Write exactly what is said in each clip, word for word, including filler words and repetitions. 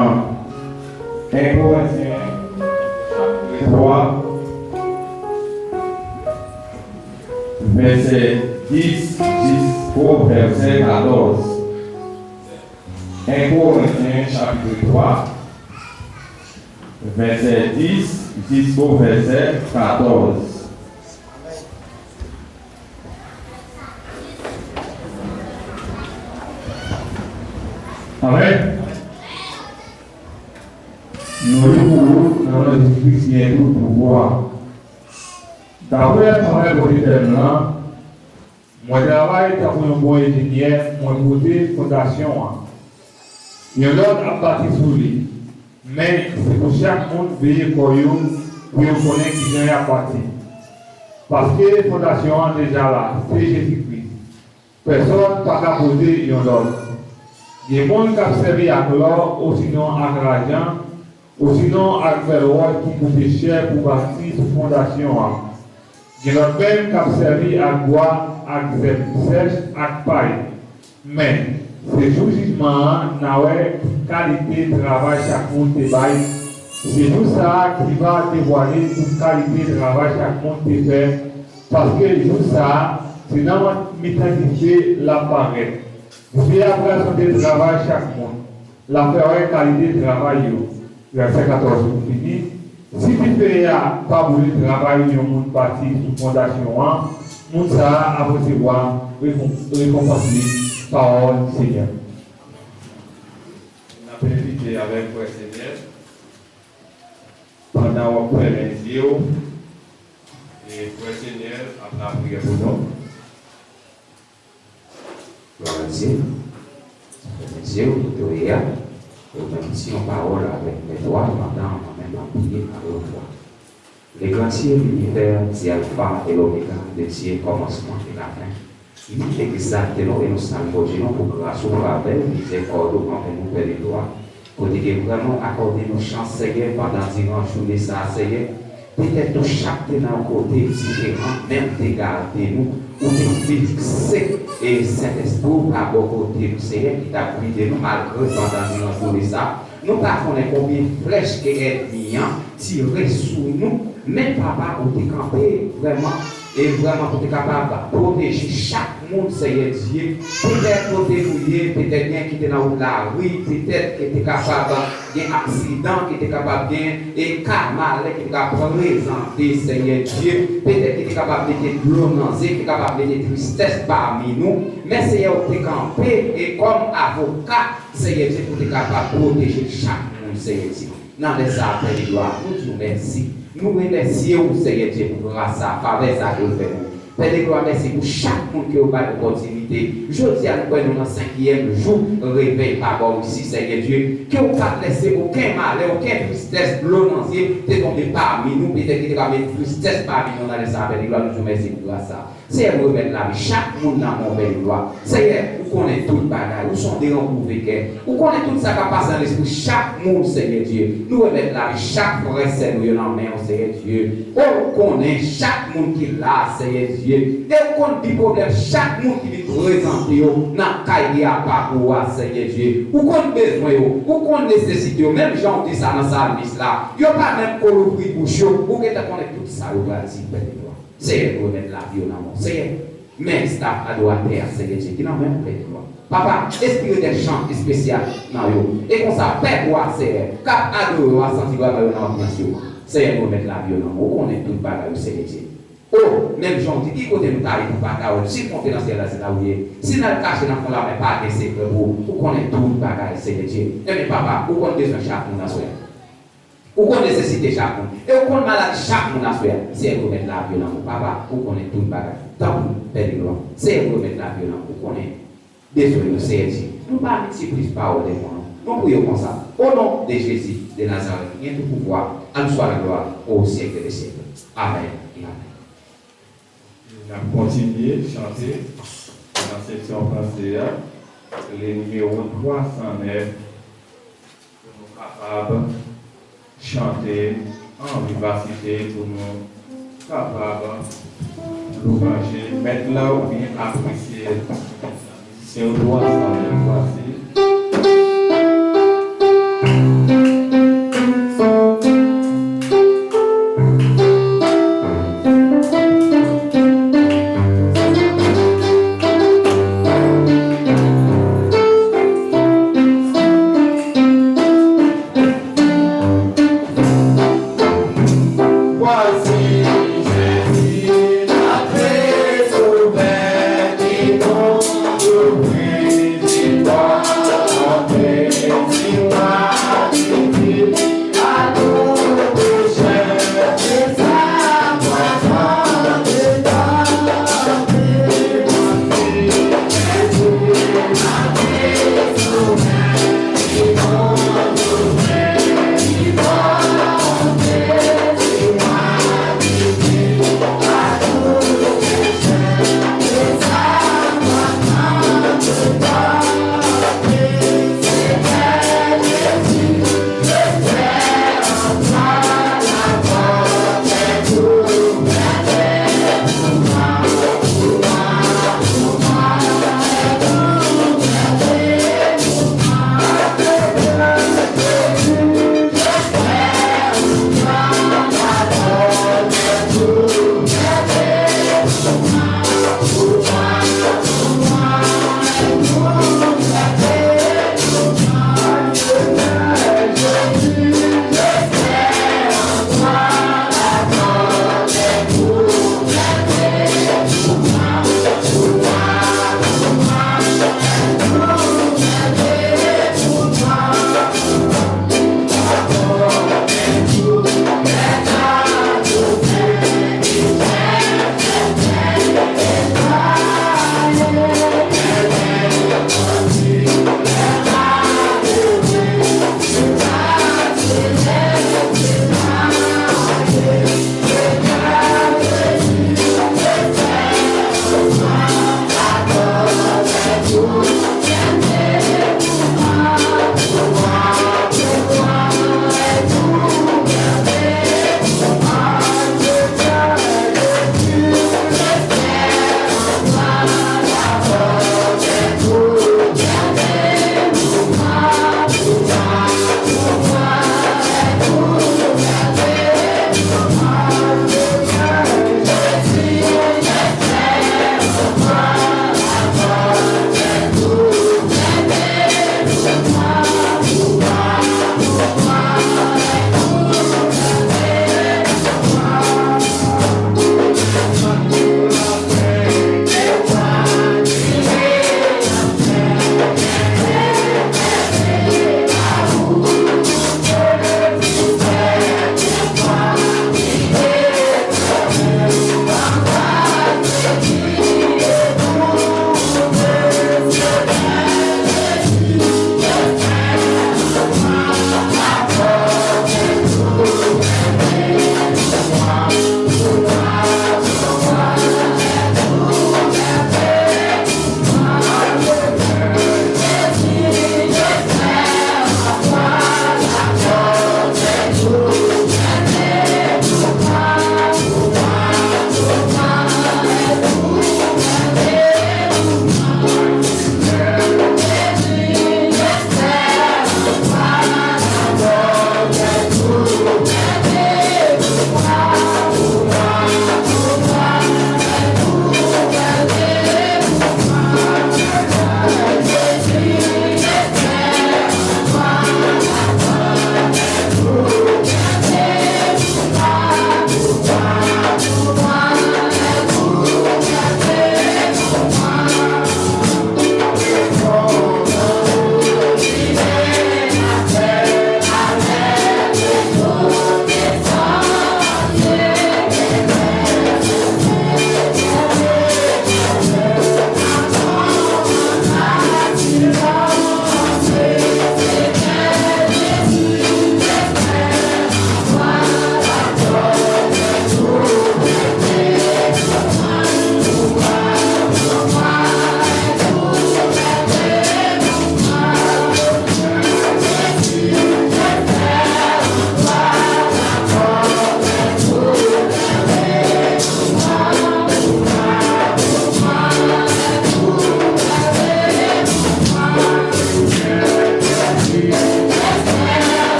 En Korentyen, chapit twa, vèsè dis jisko vèsè katòz. En Korentyen, chapit twa, vèsè dis jisko vèsè katòz. Amèn. Nou li pou ou, nan non Jezi Kris ki gen tout pouvwa. Daprè pwomès Bondye fè m lan, mwen travay tankou yon bon enjenyè, mwen pote fondasyon an. Yon lòt ap bati sou li, men se pou chak moun veye kò yo pou yo konnen kijan y ap bati. Paske fondasyon an deja la, se Jezi Kris. Pèsòn pa ka poze yon lòt. Gen moun k ap sèvi ak lò, osinon ak lajan, osinon ak bèl wòch ki koute chè pou bati sou fondasyon an. Gen lòt menm k ap sèvi ak bwa, ak zèb sèch, ak pay. Men, se jou jijman an, n a wè ki kalite travay chak moun te bay. Se jou sa a ki va devwale tout kalite travay chak moun te fè, paske jou sa a, se nan mitan dife l ap parèt. Dife a pral sonde travay chak moun. L ap fè wè kalite travay yo. Vèsè katòz pou fini. Si dife a pa boule travay yon moun bati sou fondasyon an, moun sa a ap resevwa rekon-, rekonpans li. Pawòl Senyè. N ap envite avèk frè Senyè, pandan w ap fèmen zye w, e frè Senyè ap lapriyè pou nou. Glwa a Dye. Fèmen zye w kote w ye a. E w menm si yon pawòl avèk mèt wa pandan mwen menm m ap priye avè w. Le Gracieux de l'univers, di Alfa e Lomega, le Dieu kòmansman e lafen. Li egzakte nou e nou salye Bondye nou pou gras ou, favè w, mizèrikòd ou anvè nou, Pè de glwa. Kote ke vrèman w akòde nou chans, Seyè, pandan diran jounen sa a, Seyè. Petèt nou chak te nan yon kote diferan, men w te gade nou, ou te fikse, e Sentespri w pa bò kote nou, Seyè, ki t ap gide nou malgre pandan diran jounen sa a. Nou pa konnen konbyen flèch ke ènmi an tire sou nou, men Papa, ou te kanpe vrèman, e vrèman pou te kapab pwoteje chak moun, Seyè Dye. Petèt kote nou ye, petèt gen ki te nan wout lari, petèt ke te kapab gen aksidan, ke te kapab gen e ka malè ki te ka prezante, Seyè Dye. Petèt ki te kapab mete dlo nan zye, ki te kapab mete tristès pami nou. Men Seyè, ou te kanpe e kòm avoka, Seyè Dye, pou te kapab pwoteje chak moun, Seyè Dye. Nan lè sa a, Pè de glwa, nou di w mèsi. Nou remèsye w, Seyè Dye, pou gras sa, favè sa ke w fè nou. Pè de glwa, mèsi pou chak moun ke w bay opòtinite. Jodi a, nou kwè nou nan senkyèm jou revèy pa bò isi, Seyè Dye. Ke w pa t lèse okenn malè, okenn tristès, dlo nan zye te tonbe pami nou, petèt ki te ka met tristès pami nou nan lè sa a, Pè de glwa, nou di w mèsi pou gras sa. Seyè, nou remèt lavi chak moun nan men w, Pè de glwa. Seyè, ou konnen tout bagay, ou se yon deranpouve kè. Ou konnen tout sa k ap pase nan lespri chak moun, Seyè Dye. Nou remèt lavi chak frè, sè nou yo nan men w, Seyè Dye. O, ou konnen chak moun ki la, Seyè Dye. E ou konn bi pwoblèm chak moun ki vin prezante yo nan kay li a pa pou ou a, Seyè Dye. Ou konn bezwen yo, ou konn nesesite yo, menm jan w di sa nan salmis la. Yo pa menm ko louvri bouch yo, ou gentan konnen tout sa yo pral di, Pè de glwa. Seyè, nou remèt lavi yo nan men w. Seyè, men staf adoratè a, Seyè Dye, ki nan men w, Pè de glwa. Papa, enspire de chan espesyal nan yo. E konsa, pèp ou a, Seyè, k ap adore w a, santi granmè yo nan anbyans yo. Seyè, nou remèt lavi yo nan men w. Ou konnen tout bagay yo, Seyè Dye. O, menm jan w di, ki kote nou ta ye pou pa ta wè l? Si l monte nan syèl la, se la ou ye. Si l al kache nan fon lamè, pa gen sekrè pou ou. Ou konnen tout bagay, Seyè Dye. Ebyen, Papa, ou konn bezwen chak moun aswè a. Ou konn nesesite chak moun. E ou konn maladi chak moun aswè a. Seyè, nou remèt lavi yo nan men w, Papa, ou konnen tout bagay. Tanpri, Pè de glwa. Seyè, nou remèt lavi yo nan men w, ou konnen bezwen yo, Seyè Dye. Nou pa miti plis pawòl devan nou. Nou priye w konsa. O non de Jezi de Nazarèt, ki gen tout pouvwa, à lui soit la gloire au siècle des siècles. Amèn e amèn. N ap kontinye chante nan seksyon franse a, le nimewo twa san nèf, pou nou kapab chante an vivasite, pou nou kapab louvanje Mèt la oubyen apresye mizisyen yo. Twa san nèf, vwasi.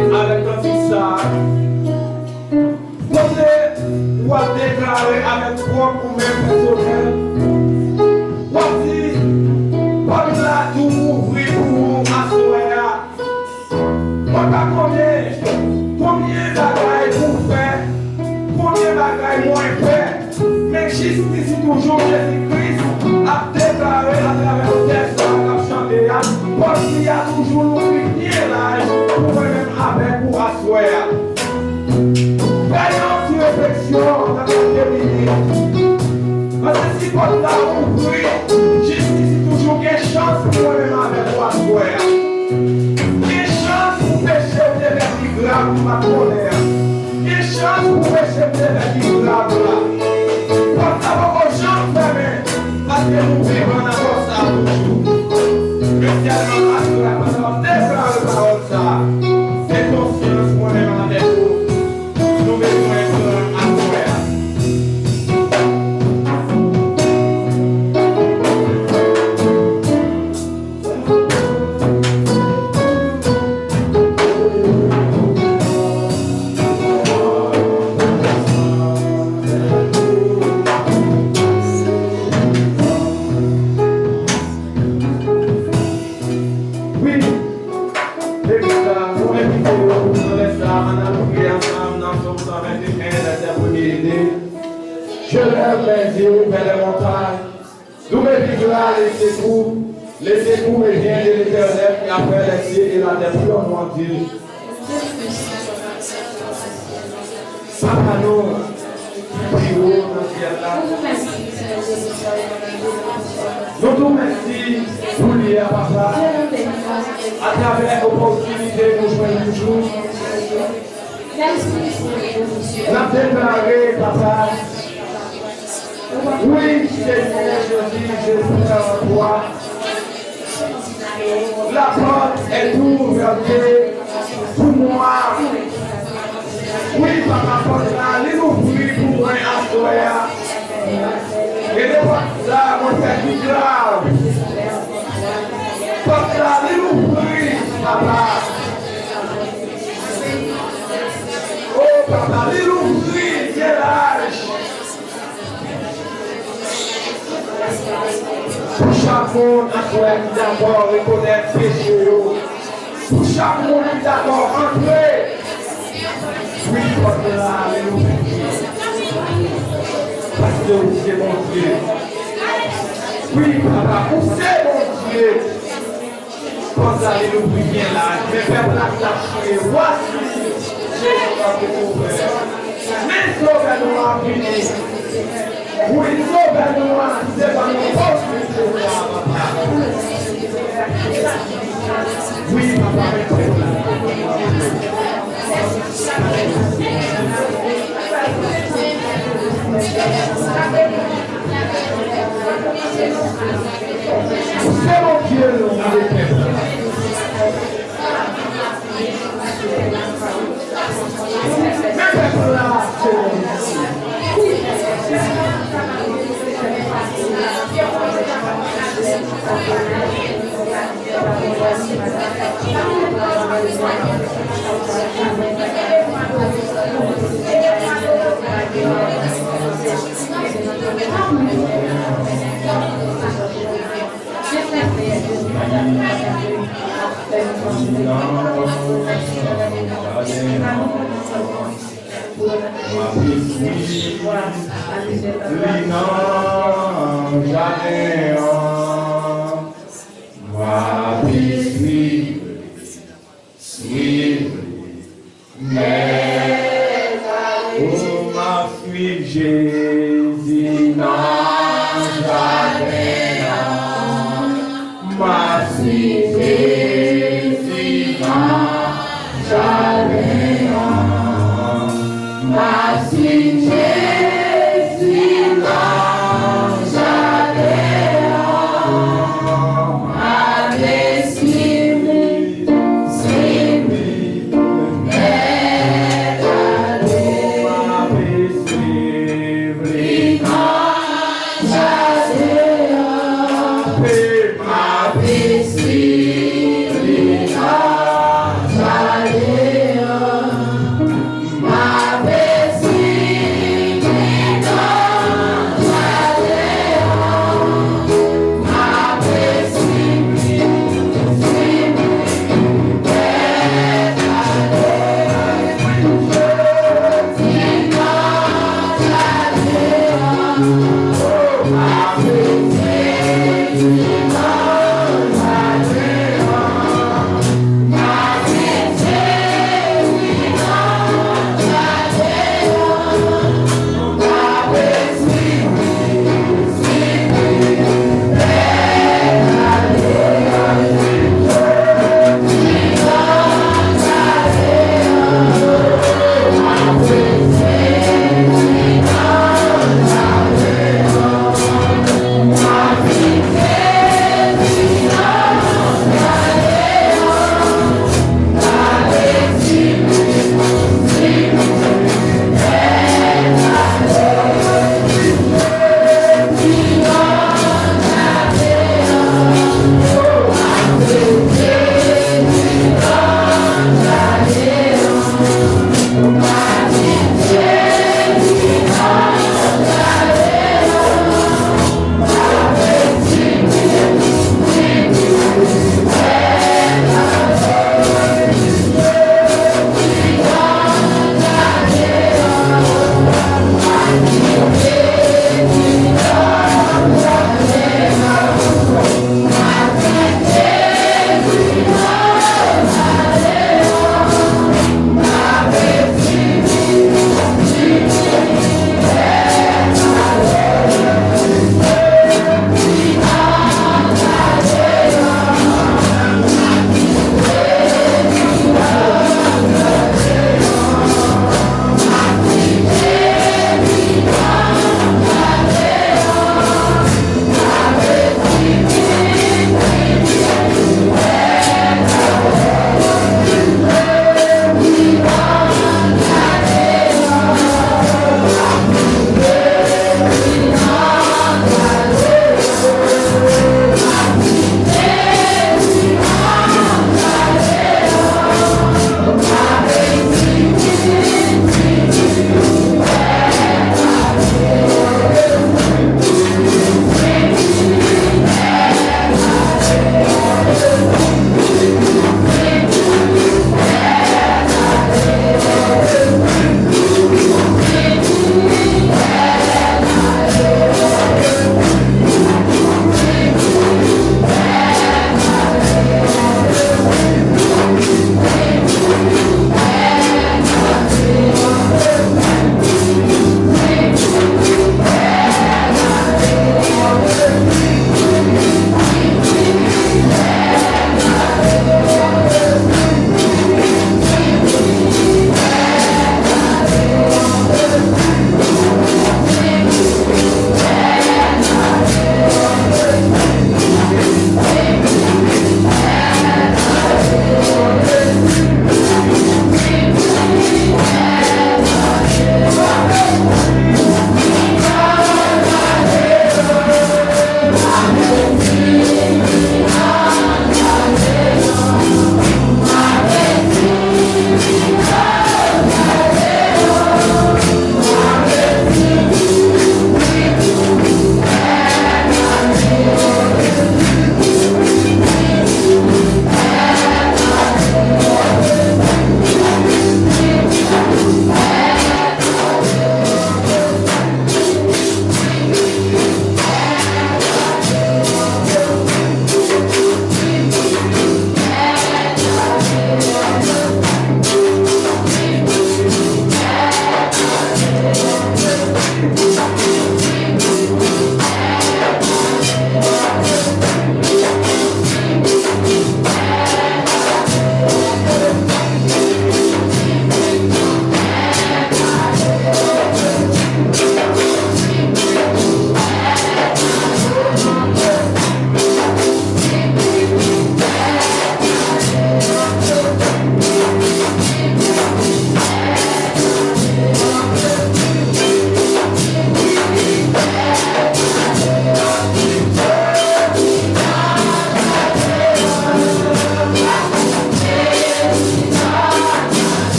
Avèk kantik sa a, kote w ap deklare avèk pwòp ou menm pèsonèl, w ap di, pòt la tou ouvri pou ou aswè a. Mwen pa konnen konbyen bagay ou fè, konbyen bagay mwen fè, men jis isit toujou Jezi Kris ap deklare atravè otè sa k ap chante a, pòt li a toujou louvri byen laj pou mwen menm avèk ou aswè a. Fè yon ti refleksyon nan kèk minit. Paske si pòt la ouvri, jis isit toujou gen chans pou mwen menm avèk ou aswè a. Gen chans pou peche w te fè ki grav m pa t konnen an. Gen chans pou peche m te fè ki grav la. Pòt la poko janm fèmen, paske nou vivan nan pòt sa a toujou. Men sèlman aswè a, pandan w ap deklare pawòl sa a, se konfyans mwen menm avèk ou nou bezwen pran aswè a. Wi, legliz la, nou envite yo pou nan lè sa a, ann al priye ansanm nan Sòm san venteyen, vèsè premye e de. Je lève mes yeux vers les montagnes. D'où me viendra le secours? Le secours me vient de l'Éternel qui a fait les cieux et la terre. Prions, mon Dieu. Papa nou ki pi wo nan syèl la, nou di w mèsi pou li a, papa, atravè opòtinite nou jwenn toujou. N ap deklare, papa, wi, Senyè Jezi, je crois en toi. La porte est ouverte pour moi. Wi, papa, pòt la, li louvri pou mwen aswè a. E de pòt sa, mwen fè ki grav. Pòt la, li louvri, papa. O, papa, li louvri, byen laj. Pou chak moun aswè a ki dakò rekonèt peche yo. Pou chak moun ki dakò antre. Wi, pòt la, alelouya. Paske ou se Bondye. Wi, papa, ou se Bondye. Pòt la, li louvri byen laj, men pèp la ki t ap kriye, vwasi, Jezi w ap dekouvè. Men Sovè nou an vini. Wi, Sovè nou an, se pa nou pòt li se sa, papa. Wi, papa, men pèp la. Se Bondye nou, nou de pèp la. Men pèp la, se Bondye. M ap eswi li nan jaden an. M ap eswi, swi li. Men, o, m ap swiv Jezi nan jaden an. M ap swiv Jezi nan jaden an. M ap swiv Jezi nan jaden an. M ap eswiv li, swiv li, mèt ale. M ap eswiv li nan jaden an. M ap eswiv li nan jaden an.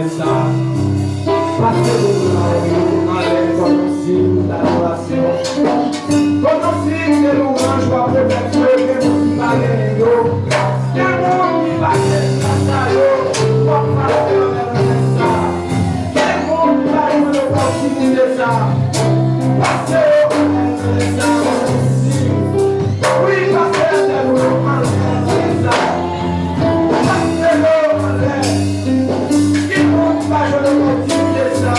Sa, pase pou nou anlè kòm yon siy dadorasyon. Kòm yon siy de louwanj w ap remèt yo, gen moun ki pa genyen yo. Gen moun ki pa gen sa yo, w ap pase anlè remèt sa. Gen moun ki pa jwenn opòtinite sa. Pase yo anlè remèt sa, kòm yon siy. Wi, pase anlè yo anlè remèt sa. Pase yo anlè. Gen moun ki pa jwenn opòtinite sa.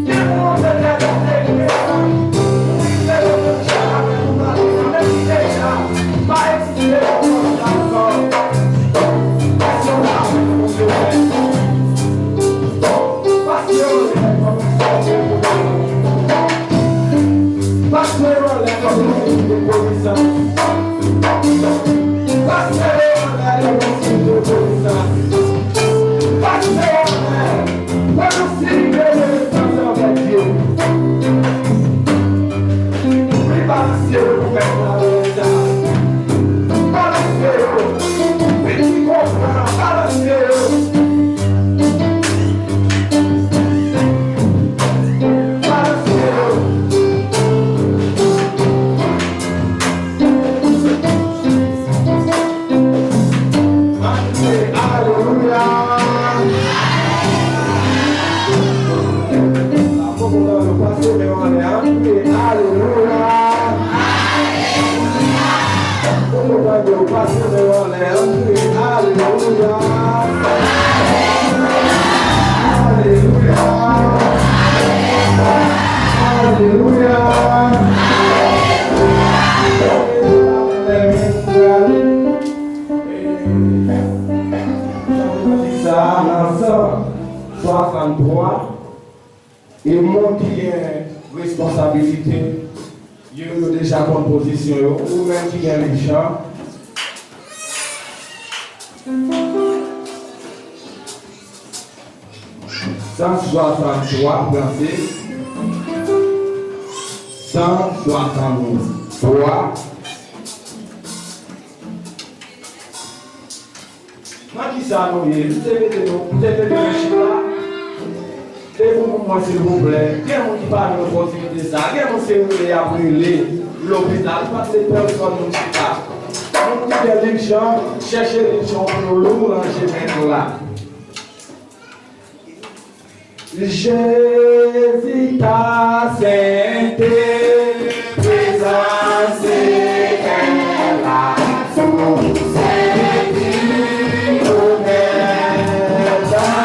Gen moun petèt ki te gen sa. Ou rive yo menm jan avèk ou maten an, menm si deja pa egziste ankò. Pase yo anlè kòm yon siy. Pase yo anlè kòm yon siy de konesans. Pase yo anlè kòm yon siy de konesans. Pase yo anlè kòm yon siy de konesans anvè Dye. Wi, balanse yo pou mèt la, balanse yo. Balanse yo. Pitit konpran, balanse yo. Balanse yo. Ann kriye, alelouya. Poko tande w, pase men w anlè, ann kriye, alelouya. Poko tande w, pase men w anlè, ann kriye, alelouya. Alelouya. Alelouya. Sa nan san swasanntwa, e moun ki gen responsabilite yo, yo deja konn pozisyon yo, ou menm ki gen liv chan, san swasanntwa, pran se san swasanntwa. Nan kisa nou ye? M te mete nou, m te mete nou chita. Depi pou mwen, silvouplè. Gen moun ki pa gen opòtinite sa. Gen moun se rele y ap rele lopital. Yo pa t met pèsòn moun chita. Moun ki gen liv chan, chèche liv chan pou nou louranje Mèt la. Jezi ta sente, prezans Senyè la sou senti onèt la.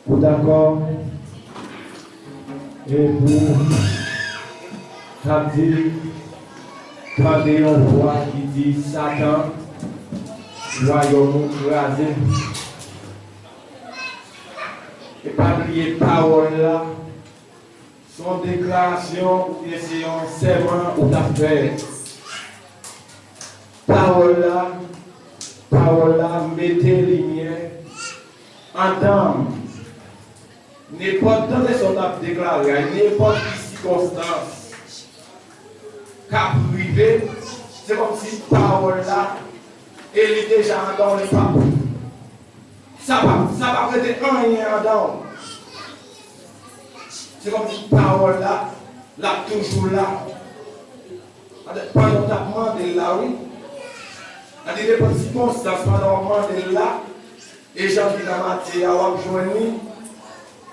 Kout akò e pou k ap di, tande yon vwa ki di, Satan, wayòm ou kraze. E pa bliye pawòl la, Se yon deklarasyon oubyen se yon sèman ou t ap fè. Pawòl la, pawòl la mete limyè andan m. Nenpòt, tande sa w t ap deklare a, nenpòt ki sikonstans k ap rive, se kòmsi pawòl la, e li deja andan w, li p ap, sa p ap, sa p ap rete anyen andan w. Se kòmsi pawòl la, l ap toujou la. Pandan w t ap mande l la, wi. Nan nenpòt sikonstans, pandan w ap mande l la, e jan l vin nan maten an, w ap jwenn li.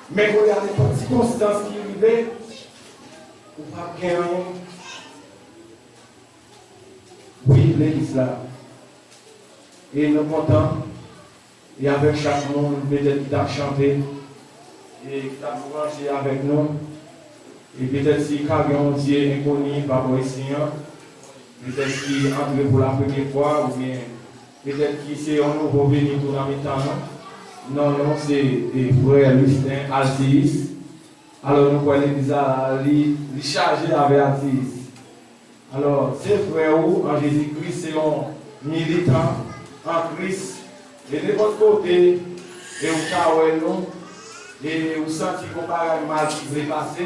Men kounye a, nenpòt sikonstans ki rive, ou p ap gen anyen. Wi, legliz la. E nou kontan. E avèk chak moun, petèt ki t ap chante, e ki t ap lwanje avèk nou, e petèt si ka gen yon dye enkoni pa bò isi an, petèt ki antre pou la premye fwa, oubyen petèt ki se yon nouvo vini tou nan mitan nou. Non, non, se, e, frè Lustin Altiyis. Alò, nou kwè legliz la, li, li chaje avè Altiyis. Alò, se frè ou an Jezi Kris, se yon militan an Kris. E nenpòt kote, e ou ka wè nou, e ou santi gon bagay mal ki vle pase,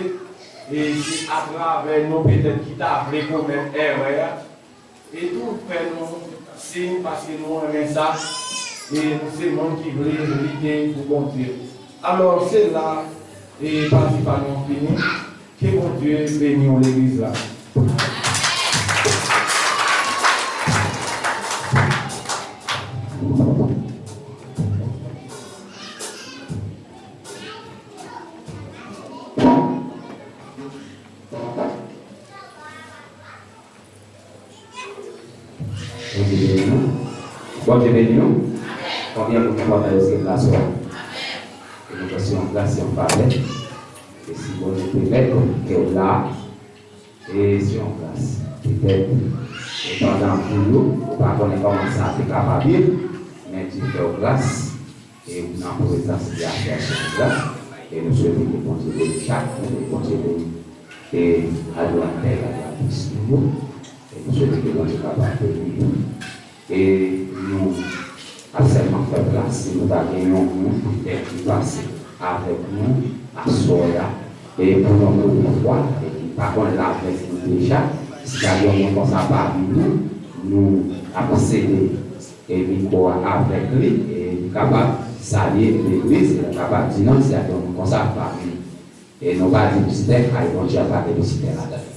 e se atravè nou petèt ki ta vle komèt erè a. E tou fè nou siy paske nou renmen sa, e nou se moun ki vle lite pou Bondye. Alò, se la, e pati pa nou fini. Ke Bondye beni w, legliz la. Bondye beni nou. Bondye beni nou. Konbyen moun ki kontan yo se gras la? E nou fè se yon gras, se yon favè. E si Bondye pèmèt ke w la, e se yon gras. Petèt, e pandan jou yo, ou pa konnen kòman sa te kapab ye, men Dye fè w gras. E ou nan prezans li a fè aswè la. E nou swete ke Bondye beni chak moun, e Bondye beni, e adoratè, adoratris nou yo. E nou swete ke Bondye kapab beni nou. E nou ap sèlman fè plas, si nou ta gen yon moun petèt ki pase avèk nou aswè a, e pou yon premye fwa, e ki pa konn lavès nou deja, si ta gen yon moun konsa pami nou, nou ap sede e mikwo a avèk li, e li kapab salye legliz, e li kapab di nou si a gen yon moun konsa pami nou. E nou pa di mistè, kay Bondye a pa gen mistè ladan l.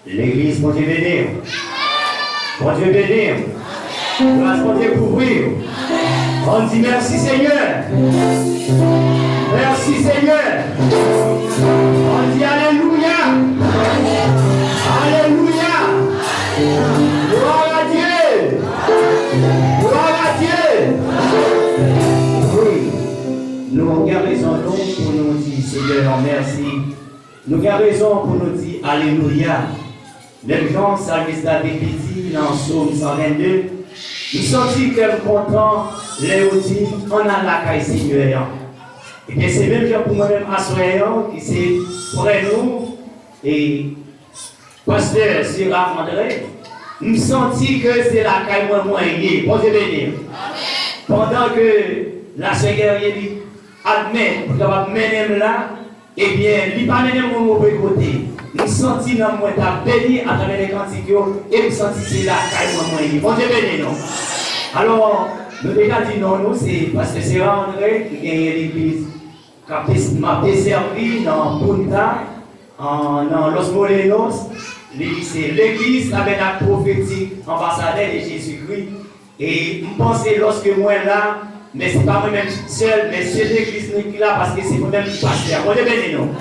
Legliz, Bondye beni w. Bondye beni w. Gras Bondye kouvri w. Ann di mèsi Senyè. Mèsi Senyè. Ann di alelouya. Alelouya. Glwa a Dye. Glwa a Dye. Wi. Nou gen rezon nou pou nou di Senyè an mèsi. Nou gen rezon pou nou di alelouya. Menm jan salmis David li di nan Sòm san vennde, m santi kè m kontan lè yo di m, ann al lakay Senyè an. Ebyen, se menm jan pou mwen menm aswè an, ki se frè nou, e pastè Sera André, m santi ke se lakay mwen mwen ye. Bondye beni w. Pandan ke lasè Guerrier li admèt pou l kapab mennen m la, ebyen, li pa mennen m yon move kote. M santi nanm mwen t ap beni atravè lè kantik yo, e m santi se lakay mwen mwen ye. Bondye beni nou. Alò, nou deja di non nou, se pastè Sera André ki genyen legliz k ap des-, m ap desèvi nan Punta, an, nan Los Morenos. Li se legliz Tabènak Pwofetik Anbasadè de Jezikri. E m panse lòske mwen la, men se pa mwen menm sèl, men se legliz nou ki la, paske se mwen menm ki pastè a. Bondye beni nou.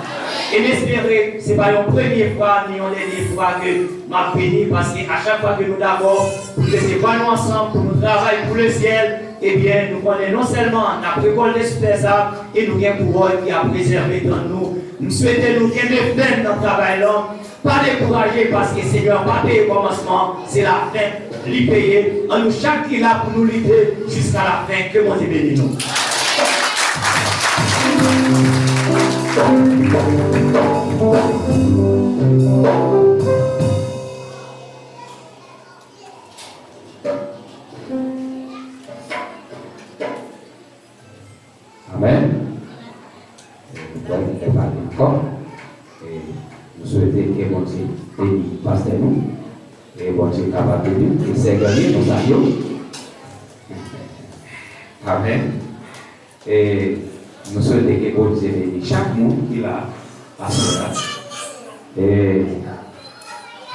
E m espere se pa yon premye fwa, ni yon dènye fwa ke m ap vini, paske a chak fwa ke nou dakò pou n resevwa nou ansanm, pou nou travay pou lesyèl, ebyen, nou konnen non sèlman n ap rekòlte sou tè sa, e nou gen kouwòn ki ap rezève tann nou M swete nou kenbe fèm nan travay la. Pa dekouraje, paske Senyè a pa peye kòmansman, se lafen li peye. Ann nou chak ki la pou nou lite jiska lafen. Ke Bondye beni nou. Amèn. E nou kwè nou fè pale ankò. E nou swete ke Bondye beni pastè nou. E Bondye kapab beni w. E sè Guerrier, nou salye w. Amèn. E nou swete ke Bondye beni chak moun ki la aswè a. E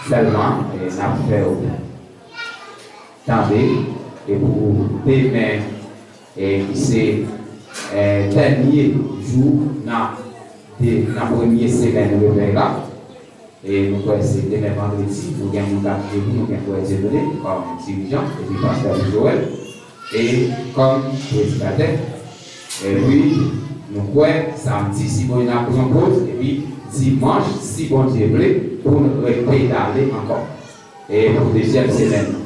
sèlman, e n ap fè w tande, e pou demen, e ki se, e dènye jou nan, de, nan premye semèn revèy la. E nou kwè se demen vandredi, nou gen moun k ap jere nou, nou gen frè Dieudonné kòm dirijan, epi pastè Louis Joël, e kòm predikatè. Epi nou kwè samdi, si Bondye, n ap pran poz, epi dimanch, si Bondye vle, pou n repedale ankò. E pou dezyèm semèn nan.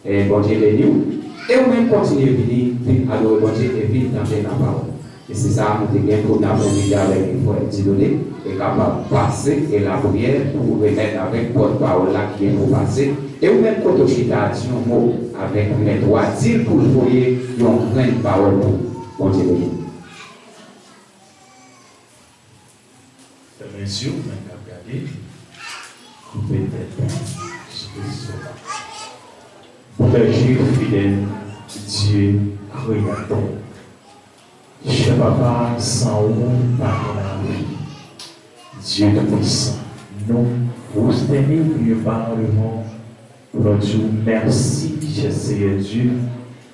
E Bondye beni w. E ou menm kontinye vini, vin adore Bondye e vin tande nan pawòl. E se sa nou te gen pou n ap envite avèk frè Dieudonné e kapab pase e lapriyè pou remèt avèk pòtpawòl la ki gen pou pase. E ou menm kote w chita, di yon mo avèk mèt ou a, di l pou l voye yon grenn pawòl pou ou. Bondye beni w. Fèmen zye w, men k ap gade, koupe tèt ou, sou estomak. Bondye fidèl, Dye kreyatè. Chè papa, san ou pa gen lavi. Dye toupisan, nou pwostène pye ba devan w pou nou di w mèsi, chè Seyè Dye,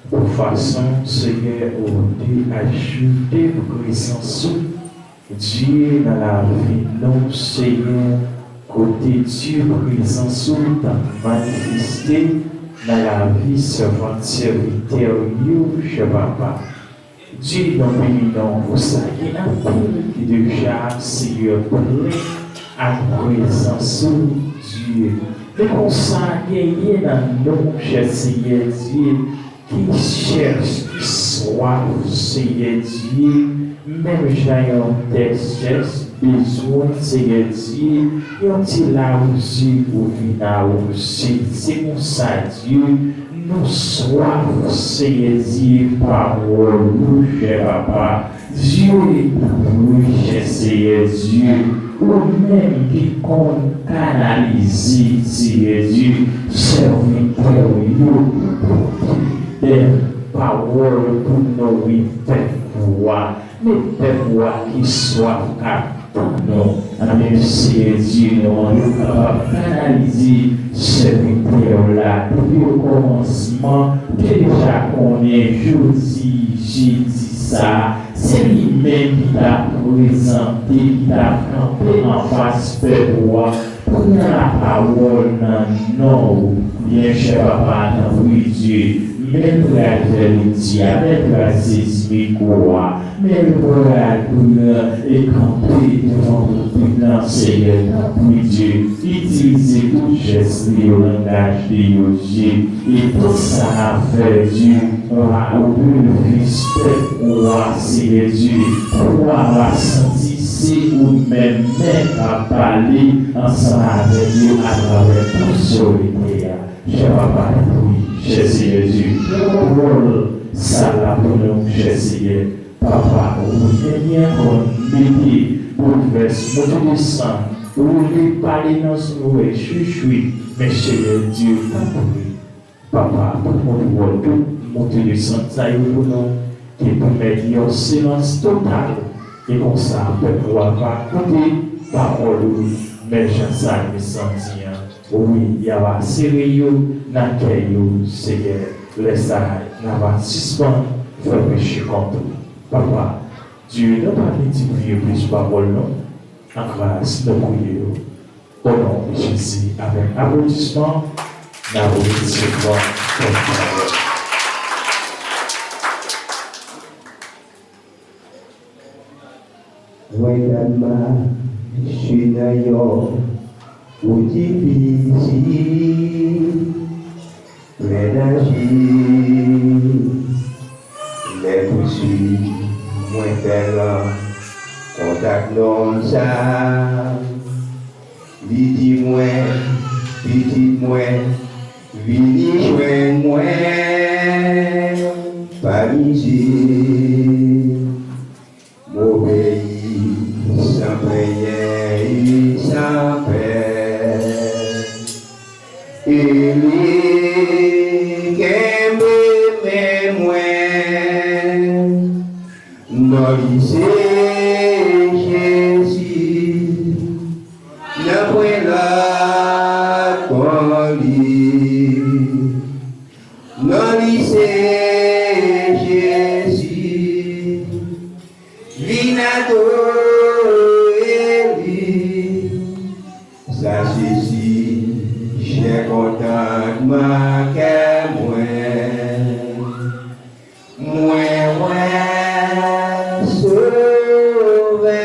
pou fason, Seyè, ou te ajoute prezans ou, Dye, nan lavi nou, Seyè, kote, Dye, prezans ou t ap manifeste nan lavi sèvant, sèvitè w yo, chè papa. Dye, nou beni non w pou sa. Gen anpil ki deja, Seyè, plen ak prezans ou, Dye. Men konsa, genyen nan nou, chè Seyè Dye, ki chèche, ki swaf, Seyè Dye, menm jan yon tè chèche bezwen, Seyè Dye, yon ti lawouze pou vin awouze. Se konsa, Dye, nou swaf, Seyè Dye, pawòl ou, chè papa. Dye, wi, chè Seyè Dye, ou menm ki konn kanalize, Seyè Dye, sèvitè w yo pou pote bèl pawòl pou nouri pèp ou a. Men pèp ou a ki swaf k ap tann ou. Anben, Seyè Dye, nou mande w kapab kanalize sèvitè w la depi okòmansman, ou te deja konnen jodi, jedi sa a, se li menm ki t ap prezante, ki t ap kanpe anfas pèp ou a, pran lapawòl nan non ou. Byen chè papa, tanpri Dye, men pral fè l di a, men pral sezi mikwo a, men pral pran e kanpe devan poupit lan, Seyè, tanpri Dye, itilize tout jès li yo, langaj li yo, Dye, e tout sa n ap fè, Dye, a o benefis pèp ou a, Seyè Dye, pou w a va santi se ou menm menm k ap pale ansanm avèk yo atravè tout sèvitè a. Chè papa, tanpri, chè Seyè Dye, pran kontwòl sal la pou nou, chè Seyè. Papa, ou renmen konn mete boulvès, monte desann, woule, pale nan zòrèy, chwichwi, men Seyè Dye, tanpri. Papa, pran kontwòl tout monte desann sa yo pou nou, ke pwomèt yon silans total, e konsa, pèp ou a va koute pawòl ou, men jan sa yo santi an. Wi, y a va sere yo nan kè yo, Seyè. Lè sa a, n a va sispann fè peche kont ou. Papa, Dye, nou pa vin diviye plis pawòl, non. An gras, nou priye w. O non de Jezi, avèk aplodisman, n a resevwa pawòl. Mwen, Danma, Sud nan yon ou difisil, plen danje. Lè pouswit mwen fè rankontre ak nonm sa, li di mwen, pitit mwen, vini jwenn mwen, pa mizè. M obeyi san plenyen e san pè. E li kenbe men mwen. Non li se Jezi. Nanpwen lòt kon li. Non li se Jezi. Vin adore li. Sa se sijè kontantman kè mwen. Mwen wè Sovè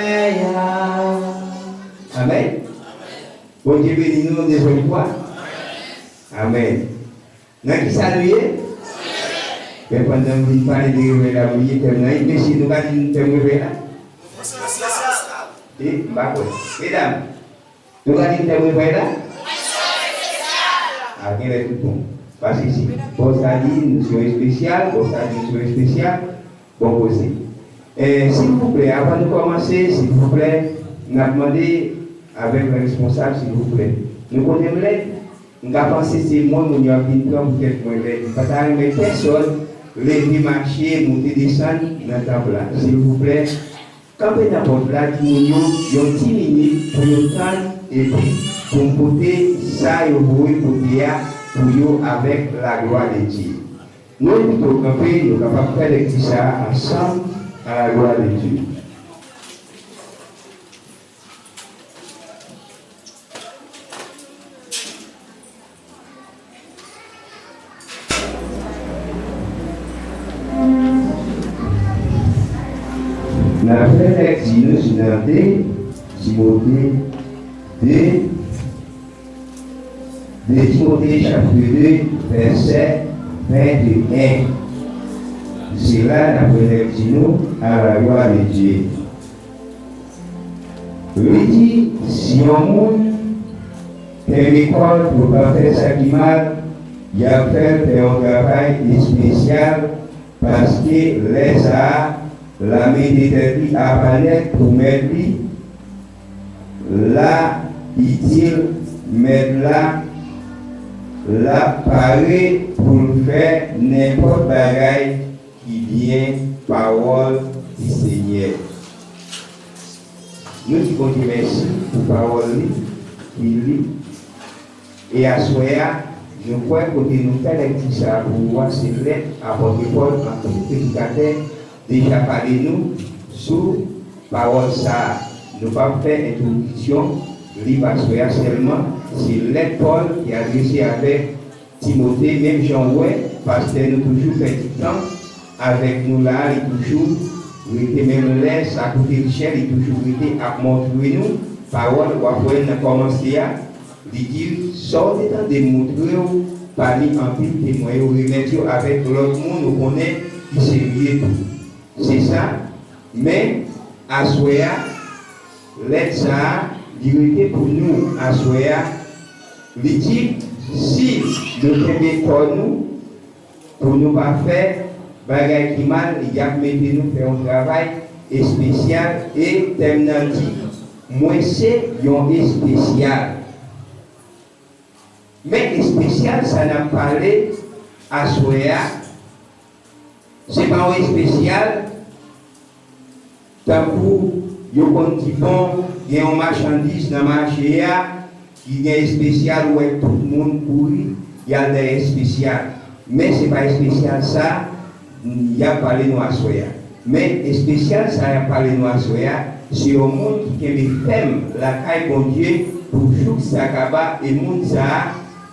a. Amèn. Bondye beni nou yon dezyèm fwa. Amèn. Nan ki sa nou ye? Men pandan m vin pale de revèy la, m bliye tèm nan. Mesye, nou ka di nou tèm revèy la? E, m pa kwè. Medam, nou ka di nou tèm revèy la? A, genlè tout bon. Paske si bò sa di nou se yon espesyal, bò sa di nou se yon espesyal, bon koze. E, silvouplè, avan nou kòmanse, silvouplè, n ap mande avèk responsab, silvouplè. Nou konnen m lèd, m ka panse se mwen moun yo ap vin pran poutèt mwen lèd. M pa ta renmen pèsòn leve mache, moute desann nan tanp la. Silvouplè, kanpe nan pòt la, di moun yo yon ti minit pou yo tann, epi pou m pote sa yo voye pote a pou yo avèk laglwa de Dye. Nou envite w kanpe, nou kapab fè lèkti sa a ansanm, à la gloire de Dieu. N ap fè lèkti nou sou nan de Timote de, de Timote chapit de, vèsè venteyen. Se la n ap fè lèkti nou, à la gloire de Dieu. Li di, si yon moun kenbe kò l pou l pa fè sa ki mal, y ap fè l fè yon travay espesyal, paske lè sa a, l a mete tèt li apa nèt pou mèt li, l a itil mèt la, l ap pare pou l fè nenpòt bagay ki byen pawòl di Senyè. Nou di Bondye mèsi pou pawòl li, ki li. E aswè a, nou kwè kote nou fè lèkti sa a pou ou a, se lèt apòt Pòl, anpil predikatè deja pale nou sou pawòl sa a. Nou p ap fè entwodiksyon liv aswè a sèlman, se lèt Pòl ki adrese avèk Timote, menm jan w wè, pastè nou toujou fè ti tan avèk nou la, li toujou rete menm lè sa koute l chè, li toujou rete ap montre nou pawòl, w ap wè nan kòmanse a, li di, sa w te tande m montre w pami anpil temwen yo, remèt yo avèk lòt moun ou konnen ki serye tou. Se sa, men aswè a, lèt sa a, li rete pou nou aswè a. Li di, si nou kenbe kò nou, pou nou pa fè bagay ki mal, y ap mete nou fè yon travay espesyal, e tèm nan di, mwen se yon espesyal. Men espesyal sa n ap pale aswè a, se pa yon espesyal tankou yo konn di, bon, gen yon machandiz nan mache a ki gen espesyal, ou wè tout moun kouri, y al dèyè espesyal. Men se pa espesyal sa y ap pale nou aswè a. Men espesyal sa y ap pale nou aswè a, se yon moun ki kenbe fèm lakay Bondye pou jouk sa kaba, e moun sa a,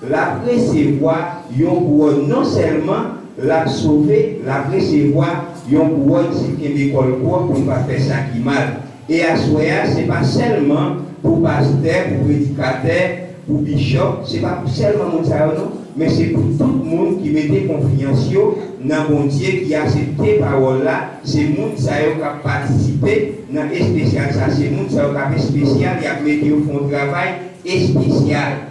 l ap resevwa yon kouwòn, non sèlman l ap sove, l ap resevwa yon kouwòn si l kenbe kò l pwòp pou l pa fè sa ki mal. E aswè a, se pa sèlman pou pastè, pou predikatè, pou bichòp, se pa pou sèlman moun sa yo non, men se pou tout moun ki mete konfyans yo nan Bondye, ki aksepte pawòl la, se moun sa yo k ap patisipe nan espesyal sa, se moun sa yo k ap espesyal, y ap mete yo fè yon travay espesyal.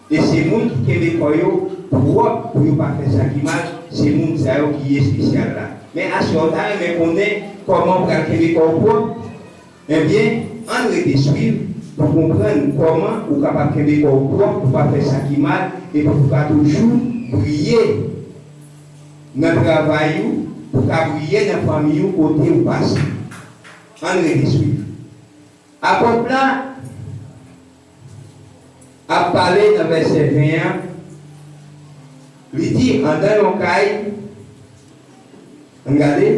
E se moun ki kenbe kò yo pwòp pou yo pa fè sa ki mal, se moun sa yo ki espesyal la. Men aswè, w ta renmen konnen kòman w pral kenbe kò w pwòp? Ebyen, ann rete swiv pou konprann kòman ou kapab kenbe kò w pwòp pou pa fè sa ki mal e pou w ka toujou briye nan travay ou, pou w ka briye nan fanmi ou kote ou pase. Ann rete swiv. Apot la ap pale nan vèsè ven an, li di, anndan yon kay, ann gade,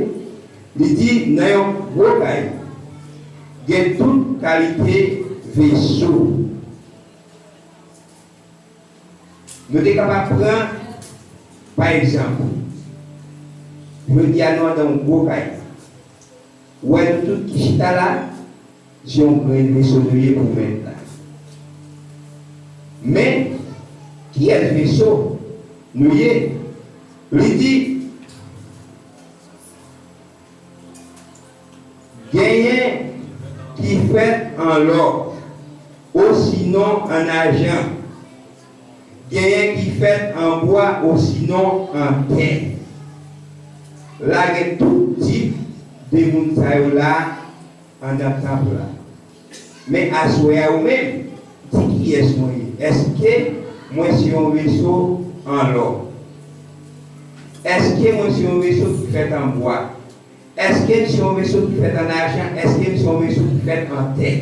li di, nan yon gwo kay, gen tout kalite veso. Nou te kapab pran, pa egzanp, jodi a nou anndan yon gwo kay. Ou wè nou tout ki chita la, se yon grenn veso nou ye pou Mèt la. Men, kiyès veso nou ye? Li di, genyen ki fèt an lò, osinon an ajan, genyen ki fèt an bwa, osinon an tè. Lage tout tip de moun sa yo la anndan tanp la. Men aswè a, ou menm, di kiyès mwen ye. Èske mwen se yon veso an lò? Èske mwen se yon veso ki fèt an bwa? Èske m se yon veso ki fèt an ajan? Èske m se yon veso ki fèt an tè?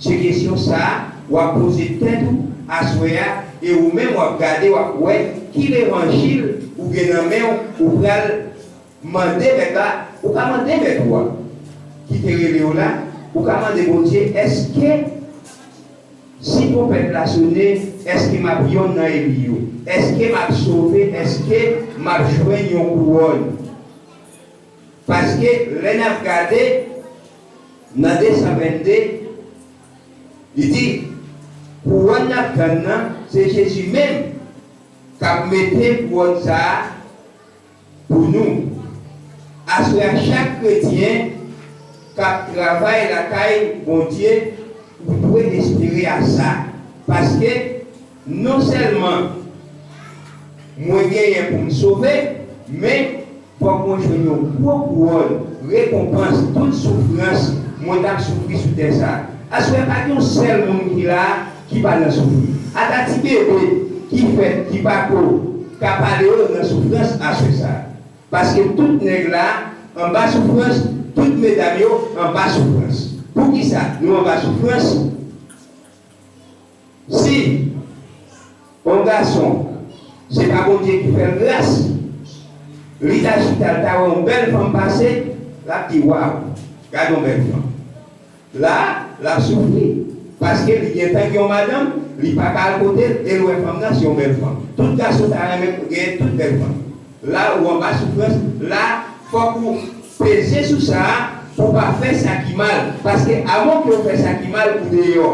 Se kesyon sa a w ap poze tèt ou aswè a, e ou menm w ap gade, w ap wè ki levanjil ou gen nan men w, ou pral mande Mèt la, ou ka mande Mèt ou a ki te rele w la, ou ka mande Bondye, èske si twonpèt la sone, èske m ap yonn nan eli yo? Èske m ap sove? Èske m ap jwenn yon kouwòn? Paske lè n ap gade nan de san vennde, li di, kouwòn n ap tann nan, se Jezi menm k ap mete kouwòn sa a pou nou. Aswè a, chak kretyen k ap travay lakay Bondye, ou dwe espere a sa. Paske non sèlman mwen genyen pou m sove, men fòk mwen jwenn yon gwo kouwòn rekonpans tout soufrans mwen t ap soufri sou tè sa a. Aswè a, pa gen yon sèl moun ki la a ki pa nan soufri. Ata ti bebe ki fèt, ki pa ko ka pale yo nan soufrans aswè sa a. Paske tout nèg la anba soufrans, tout medam yo anba soufrans. Poukisa nou anba soufrans? Si yon gason, se pa Bondye ki fè l gras, li ta chita, l ta wè yon bèl fanm pase, l ap di, waw, gade yon bèl fanm. La, l ap soufri, paske li gentan gen yon madanm, li pa ka al kote l, e l wè fanm nan se yon bèl fanm. Tout gason ta renmen genyen tout bèl fanm. La, ou anba soufrans, la, fòk ou peze sou sa a pou w pa fè sa ki mal, paske amon ke w fè sa ki mal, ou deyò.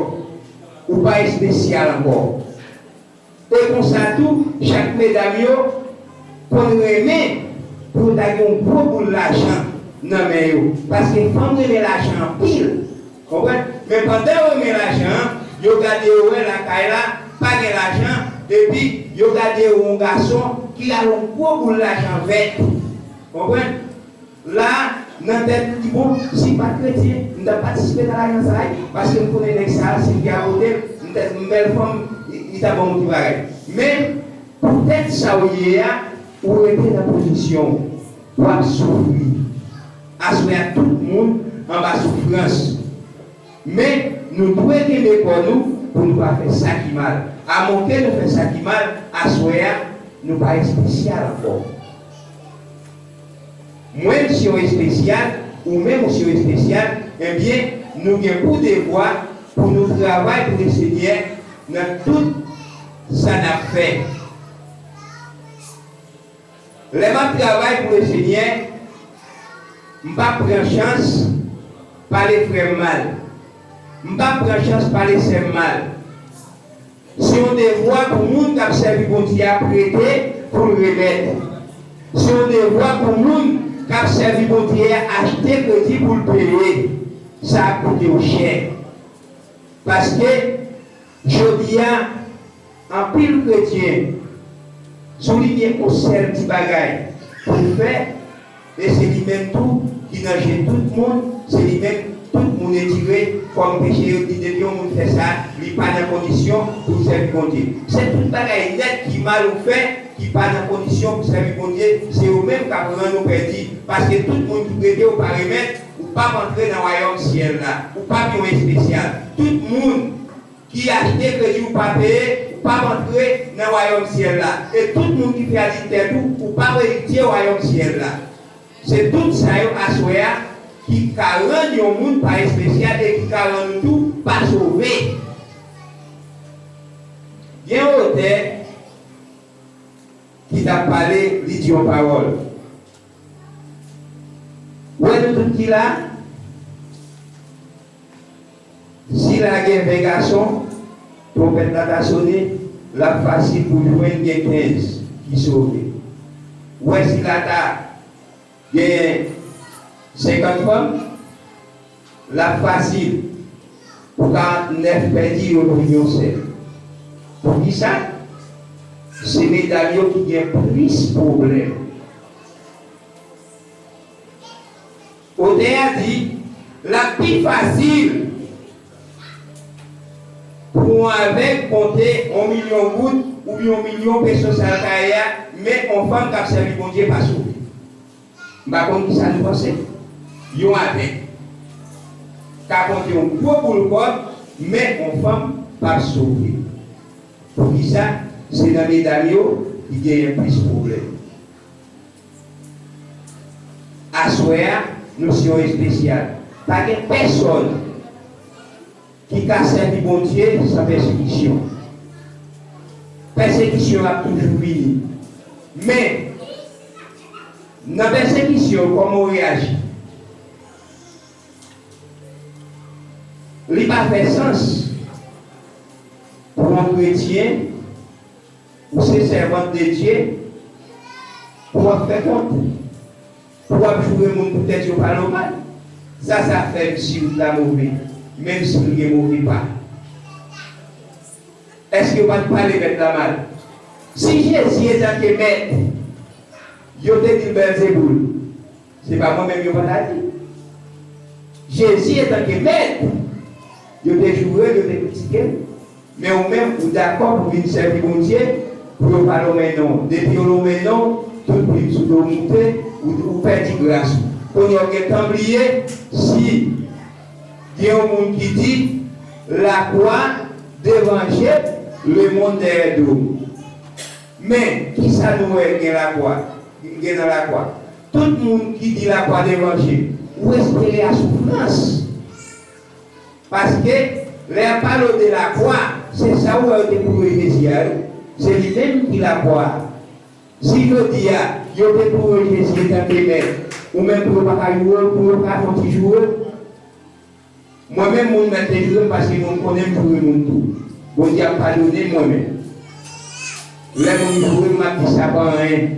Ou pa espesyal ankò. E konsa tou, chak medam yo konn renmen pou yo ta gen yon gwo boul lajan nan men yo. Paske fanm renmen lajan anpil. Konprann? Men pandan yo renmen lajan an, yo gade yo wè lakay la pa gen lajan, epi yo gade yo yon gason ki al yon gwo boul lajan vèt. Konprann? La, nan tèt li, bon, si m pa t kretyen, m t ap patisipe nan lajan sa a, paske m konnen nèg sa a, si m te akote l, m t, m bèl fanm, li, li t ap ban m yon ti bagay. Men, poutèt sa w ye a, ou rete nan pozisyon w, w ap soufri. Aswè a, tout moun anba soufrans. Men, nou dwe kenbe kò nou pou nou pa fè sa ki mal. Amon ke nou fè sa ki mal, aswè a, nou pa espesyal ankò. Mwen, m se yon espesyal, ou menm, ou se yon espesyal, ebyen, nou gen pou devwa pou nou travay pou Lesenyè nan tout sa n ap fè. Lè m ap travay pou Lesenyè, m p ap pran chans pale frè m mal. M p ap pran chans pale sè m mal. Se yon devwa pou moun k ap sèvi Bondye a prete pou l remèt. Se yon devwa pou moun k ap sèvi Bondye a achte kredi pou l peye. Sa ap koute w chè. Paske, jodi a, anpil kretyen souliye yon sèl ti bagay pou l fè, e se li menm tou ki nan je tout moun, se li menm tout moun etire kòm peche yo, di depi yon moun fè sa, li pa nan kondisyon pou l sèvi Bondye. Se tout bagay nèt ki mal ou fè, ki pa nan kondisyon pou sèvi Bondye, se yo menm k ap rann ou pèdi, paske tout moun ki prete ou pa remèt, ou p ap antre nan wayòm syèl la, ou p ap yon espesyal. Tout moun ki achte kredi ou pa peye, ou p ap antre nan wayòm syèl la. E tout moun ki fè adiltè tou, ou p ap eritye wayòm syèl la. Se tout sa yo aswè a ki ka rann yon moun pa espesyal e ki ka rann ou tou pa sove. Gen yon otè ki t ap pale, li di yon pawòl. Ou wè nou tout ki la? Si la gen ven gason, twonpèt la ta sone, l ap fasil pou jwenn gen kenz ki sove. Ou wè si la ta gen senkant fanm, l ap fasil pou karantnèf pèdi yo vin yon sèl. Poukisa? Se medam yo ki gen plis pwoblèm. Otè a di, l ap pi fasil pou yon avèg konte yon milyon goud oubyen yon milyon peso sa l ka ye a, men yon fanm k ap sèvi Bondye pa sove. M pa konn kisa nou panse. Yon avèg ka konte yon gwo boul kòb, men yon fanm p ap sove. Poukisa? Se nan medam yo ki genyen plis pwoblèm. Aswè a, nou se yon espesyal. Pa gen pèsòn ki ka sèvi Bondye san pèsekisyon. Pèsekisyon ap toujou vini. Men, nan pèsekisyon, kòman w reyaji? Li pa fè sans pou yon kretyen, ou se sèvant de Dye, pou w ap fè kont, pou w ap joure moun poutèt yo pale w mal. Sa, sa fè m si wout la move, menm si l gen move pa. Èske yo pa t pale mèt la mal? Si Jezi etanke mèt, yo te di l Bèlzeboul, se pa mwen menm yo pa ta di. Jezi etanke mèt, yo te joure l, yo te kritike l. Men ou menm, ou dakò pou vin sèvi Bondye, pou yo pa lonmen non w. Depi yo lonmen non w, tout plim sou do w moute, ou, ou pèdi gras ou. Kounye a w gentan bliye si gen yon moun ki di, lakwa devan je m, lemonn dèyè do m. Men, kisa nou wè gen lakwa, gen nan lakwa? Tout moun ki di lakwa devan je, ou espere a soufrans. Paske, lè y ap pale w de lakwa, se sa ou wè yo te poure Jezi a, wi. Se li menm ki lakwa a. Si jodi a, yo te poure Jezi etanke mèt, ou menm pou yo pa ka joure w, pou yo pa fè yon ti joure w, mwen menm, moun mèt te joure m paske moun konnen m joure moun tou. Bondye ap padone m mwen menm. Lè moun joure m, m ap di sa pa anyen.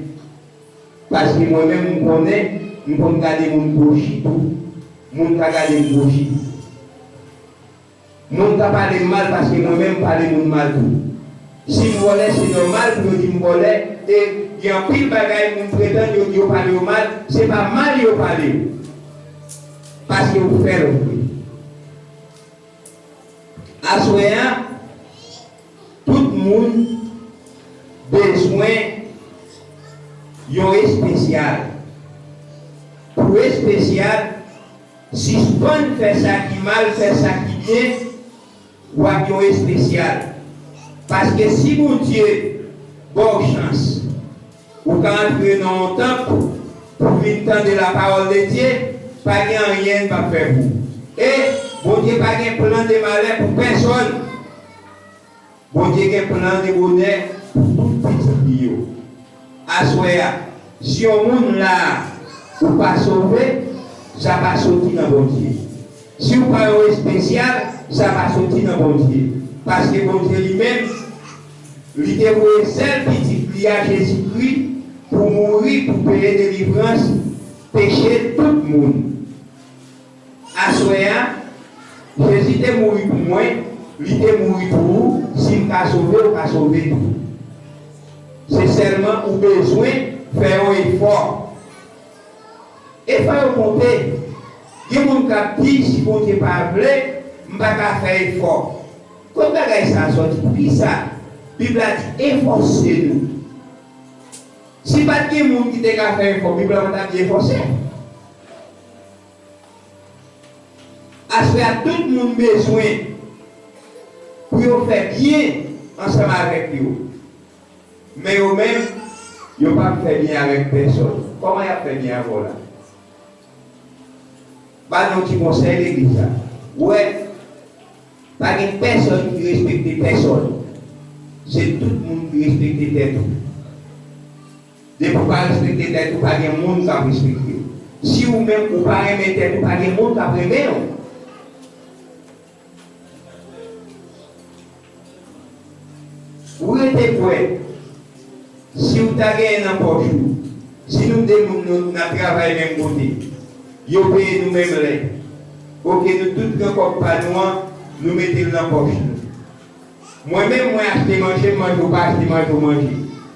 Paske mwen menm, m konnen, m konn gade moun kwochi tou. Moun ka gade m kwochi. Moun ka pale m mal paske mwen menm, m pale moun mal tou. Si m vòlè, se nòmal pou yo di m vòlè, e gen anpil bagay moun pretann yo di yo pale yo mal, se pa mal yo pale yo. Paske yo fè l vre. Aswè a, tout moun bezwen yon espesyal. Pou espesyal, sispann fè sa ki mal, fè sa ki byen, w ap yon espesyal. Paske si Bondye ba w chans, ou ka antre nan yon tanp pou vin tande lapawòl de Dye, pa gen anyen l p ap fè pou ou. E Bondye pa gen plan de malè pou pèsòn. Bondye gen plan de bonè pou tout pitit li yo. Aswè a, si yon moun la a, ou pa sove, sa pa soti nan Bondye. Si w pa yon espesyal, Sa pa soti nan Bondye. Paske Bondye li menm, li te voye sèl Pitit li a, Jezikri, pou mouri, pou peye delivrans peche tout moun. Aswè a, Jezi te mouri pou mwen, li te mouri pou ou, si m ka sove, ou ka sove tou. Se sèlman ou bezwen fè yon efò. Efò yo konte. Gen moun k ap di, si Bondye pa vle, m pa ka fè efò. Kot bagay sa a soti? Poukisa Bib la di efòse nou? Si pa t gen moun ki te ka fè efò, Bib la pa t ap di efòse. Aswè a, tout moun bezwen pou yo fè byen ansanm avèk yo. Men yo menm, yo p ap fè byen avèk pèsòn. Kòman y ap fè byen avè w la? Ba nou ti konsèy legliz la. Ou wè, pa gen pèsòn ki respekte pèsòn. Se tout moun ki respekte tèt ou. Depi w pa respekte tèt ou, pa gen moun k ap respekte w. Si ou menm ou pa renmen tèt ou, pa gen moun k ap renmen w. Ou rete kwè, si w ta genyen nan pòch ou, si nou de moun nou, n ap travay menm kote, yo peye nou menm lè, oke, nou tout pran kòb pa nou an, nou mete l nan pòch nou. Mwen menm, mwen achte manje, m manje, ou pa achte manje, ou manje.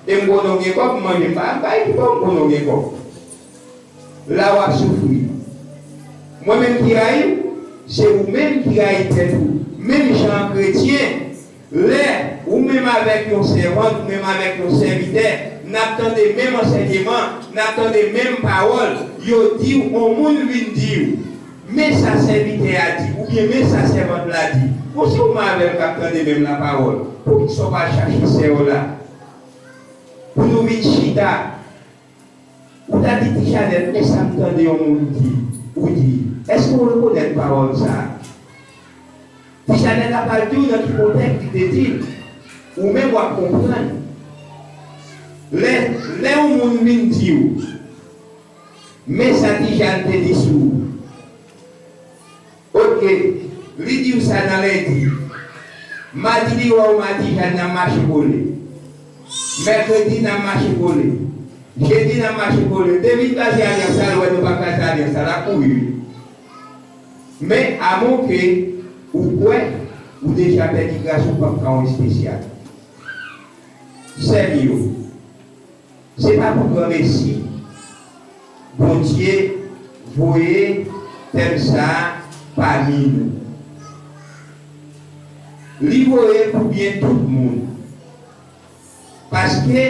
E m konnen w gen kòb, m manje, m pa, m pa ekipè w, m konnen w gen kòb. La w ap soufri. Mwen menm ki rayi w, se ou menm ki rayi tèt ou. Menm jan kretyen, lè ou menm avèk yon sèvant, ou menm avèk yon sèvitè, n ap tande menm ansèyman, n ap tande menm pawòl, yo di w, yon moun vin di w, men sa sèvitè a di, oubyen men sa sèvant la di. Bon, si ou menm avè l k ap tande menm lapawòl, poukisa w pa al chache sè w la pou nou vin chita? Ou ta di, Ti Chanèl, men sa m tande yon moun di, ou di, èske w rekonèt pawòl sa a? Ti Chanèl la pral di w nan ki kontèks li te di l. Ou menm w ap konprann. Lè, lè yon moun vin di w, men sa Ti Chanèl te di sou ou. Oke, li di w sa nan lendi. Madi li wè w, Madi Jàn nan mache kole. Mèkredi nan mache kole. Jedi nan mache kole. Depi l kraze alyans la, l wè nou pa kraze alyans la, l ap kouri wi. Men, amon ke ou kwè, ou deja pèdi gras ou p ap ka yon espesyal. Sè m yo. Se pa pou granmesi Bondye voye tèm sa a pami nou. Li voye pou byen tout moun. Paske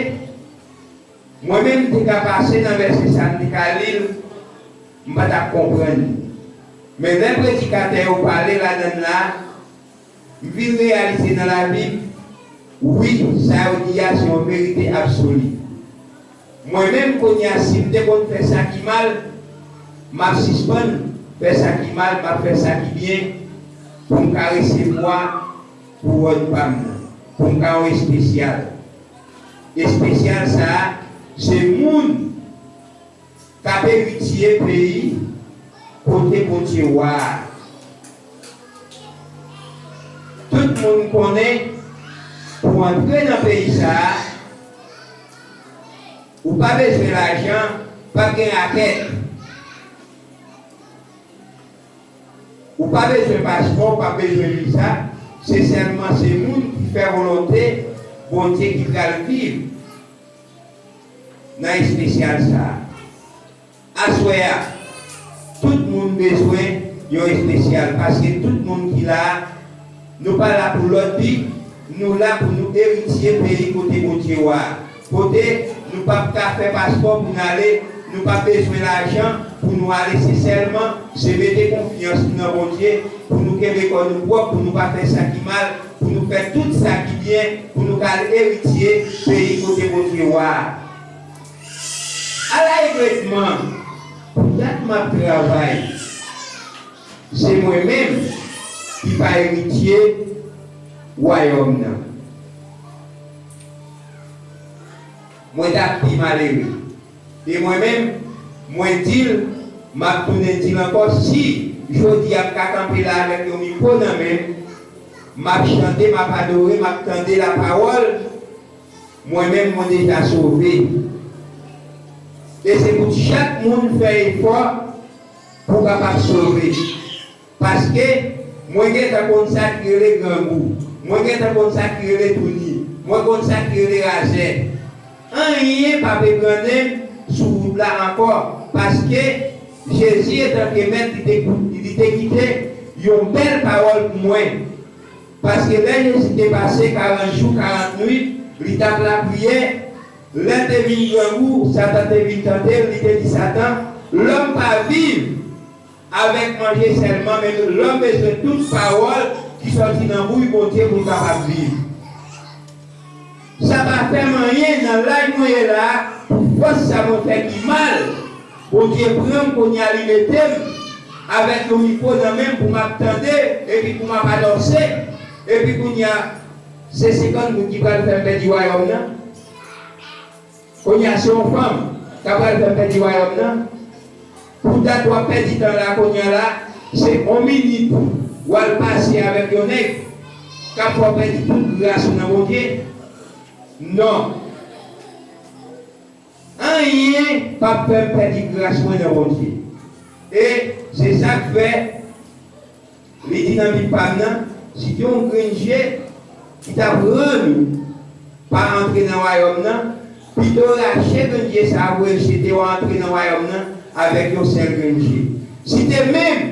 mwen menm m te ka pase nan vèsè sa a, m te ka li l, m pa t ap konprann li. Men lè predikatè yo pale ladan l la, m vin reyalize nan Labib, wi, sa yo di a se yon verite absoli. Mwen menm, kounye a, si m te konn fè sa ki mal, m ap sispann fè sa ki mal, m ap fè sa ki byen, pou m ka resevwa kouwòn pa m nan, pou m ka yon espesyal. Espesyal sa a, se moun k ap eritye peyi kote Bondye wa a. Tout moun konnen, pou antre nan peyi sa a, ou pa bezwen lajan, p ap gen rakèt. Ou pa bezwen paspò, ou pa bezwen viza, se sèlman se moun ki fè volonte Bondye ki pral viv nan espesyal sa a. Aswè a, tout moun bezwen yon espesyal, paske tout moun ki la a, nou pa la pou lòt bi, nou la pou nou eritye peyi kote Bondye wa a. Kote nou p ap ka fè paspò pou n ale, nou p ap bezwen lajan pou nou ale, se sèlman se mete konfyans nou nan Bondye, pou nou kenbe kò nou pwòp, pou nou pa fè sa ki mal, pou nou fè tout sa ki byen, pou nou ka al eritye peyi kote Bondye wa a. Ala egretman, pou dat m ap travay, se mwen menm ki pa eritye wayòm nan. Mwen t ap pi malere. E mwen menm, mwen di l, m ap tounen di l ankò, si Jodi a, m ka kanpe la avèk yon mikwo nan men m, m ap chante, m ap adore, m ap tande lapawòl, mwen menm, mwen deja sove. E se pou chak moun fè efò pou w kapab sove. Paske mwen gentan konn sa ki rele grangou. Mwen gentan konn sa ki rele touni. Mwen konn sa ki rele razè. Anyen p ap ebrannen m sou wout la ankò, paske Jezi, etanke Mèt, li te, li te kite yon bèl pawòl pou mwen. Paske lè Jezi te pase karant jou, karant nuit, li t ap lapriyè, lè l te vin grangou, Satan te vin tante l, li te di Satan, lòm pa viv avèk manje sèlman, men lòm bezwen tout pawòl ki sòti nan bouch Bondye pou l kapab viv. Sa pa fè m anyen nan laj mwen ye la a, pou fòs sa mwen fè ki mal. Bondye pran m kounye a, li mete m avèk yon mikwo nan men m pou m ap tande, epi pou m ap anonse, epi kounye a, se senkant moun ki pral fè m pèdi wayòm nan. Kounye a, se yon fanm k ap pral fè m pèdi wayòm nan. Poudat w ap pèdi tan la, kounye a la, se yon minit w al pase avèk yon nèg k ap fè w pèdi tout gras ou nan Bondye. Non. Anyen p ap fè m pèdi gras mwen nan Bondye. E se sa k fè, li di nan Bib pa m nan, si te yon grenn je ki t ap rann ou pa antre nan wayòm nan, pito rache grenn je sa a, voye l jete, w a antre nan wayòm nan avèk yon sèl grenn je. Si te men m